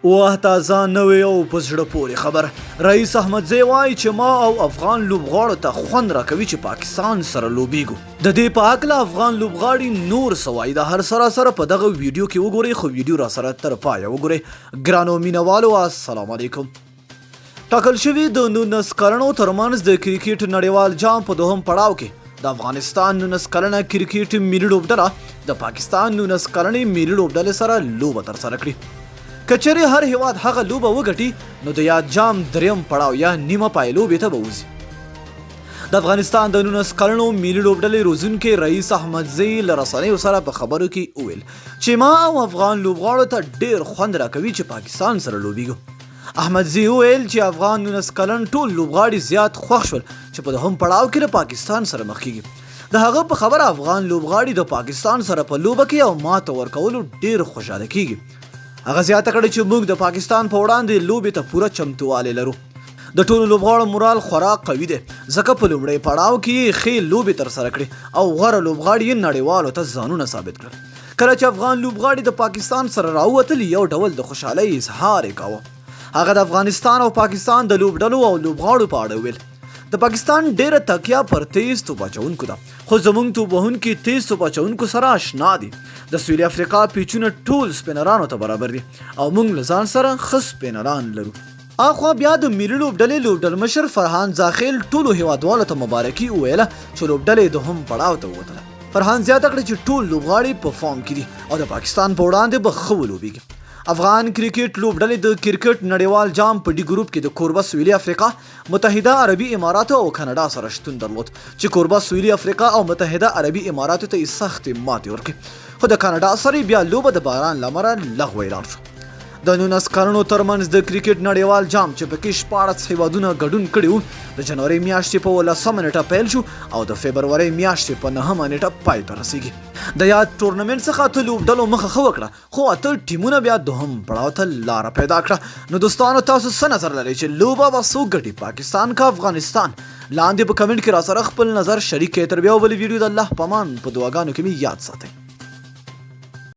واه تازه نوې او په زړه پورې خبر. رئیس احمدزی وايي چې ما او افغان لوبغاړو ته خوند راکوي چې پاکستان سره لوبیږو. د دې په هکله افغان لوبغاړي نور څه وايي دا هر څه راسره په دغه ویډیو کې وګورئ، خو ویډیو راسره تر پایه وګورئ. ګرانو مینوالو السلام علیکم. ټاکل شوې د 19 کلنو ترمنځ د کرکټ نړیوال جام په دوهم پړاو کې د افغانستان 19 کلنه کرکټ ملي لوبډله د پاکستان 19 کلنې ملي لوبډلې سره لوبه ترسره کړي. که چېرې هر هېواد هغه لوبه وګټي نو د یاد جام دریم پړاو یا نیمه پایلوبې ته به وځي. د افغانستان د 19 کلنو ملي لوبډلې روزونکي رئیس احمدزي له رسنیو سره په خبرو کې وویل چې ما او افغان لوبغاړو ته ډېر خوند راکوي چې پاکستان سره لوبیږو. احمدزي وویل چې افغان 19 کلن ټول لوبغاړي زیات خوښ شول چې په دوهم پړاو کې له پاکستان سره مخ کیږي. د هغه په خبره افغان لوبغاړي د پاکستان سره په لوبه کې او ماته ورکولو ډیر خوشاله کیږي. هغه زیاته کړې چې موږ د پاکستان په وړاندې لوبې ته پوره چمتووالی لرو. د ټولو لوبغاړو مورال خورا قوي دی ځکه په لومړی پړاو کې یې ښې لوبې ترسره کړې او غوره لوبغاړي یې نړیوالو ته ځانونه ثابت کړل. کله چې افغان لوبغاړي د پاکستان سره راووتل یو ډول د خوشحالۍ اظهار یې کاوه. هغه د افغانستان او پاکستان د لوبډلو او لوبغاړو په اړه وویل، د پاکستان ډیره تکیه پر تیز توپ اچونکو ده خو زموږ توپ وهونکي تیز توپ اچونکو سره آشنا دي. د سویلي افریقا پیچونه ټول سپینرانو ته برابر دي او موږ له ځان سره ښه سپینران لرو. اخوا بیا د ملي لوبډلې لوبډلمشر فرهان زاخیل ټولو هیوادوالو ته مبارکي وویله چې لوبډله یې دوهم پړاو ته ووتله. فرهان زیاته کړه چې ټول لوبغاړي په فارم کې دي او د پاکستان په وړاندې به ښه ولوبیږي. افغان کرکټ لوبډلې د کرکټ نړیوال جام په ډي ګروپ کې د کوربه سویلي افریقا، متحده عربي اماراتو او کاناډا سره شتون درلود چې کوربه سویلي افریقا او متحده عربي اماراتو ته یې سختې ماتې ورکړې، خو د کاناډا سره یې بیا لوبه د باران له امله لغوه اعلان شوه. د 19 کلونو ترمنځ د کرکټ نړیوال جام چې پکې 16 هیوادونه ګډون کړي وو د جنورۍ میاشتې په 18 نیټه پیل شو او د فبرورۍ میاشتې په 9 نیټه پای ته رسیږي. د یاد ټورنمنټ څخه اته لوبډلو مخه ښه وکړه خو اته ټیمونه بیا دوهم پړاو ته لاره پیدا کړه. نو دوستانو تاسو څه نظر لرئ چې لوبه به څوک ګټي، پاکستان که افغانستان؟ لاندې په کمنټ کې راسره خپل نظر شریک کړئ. تر بیا بلې ویډیو د الله پامان په دعاګانو کې مې یاد ساتئ.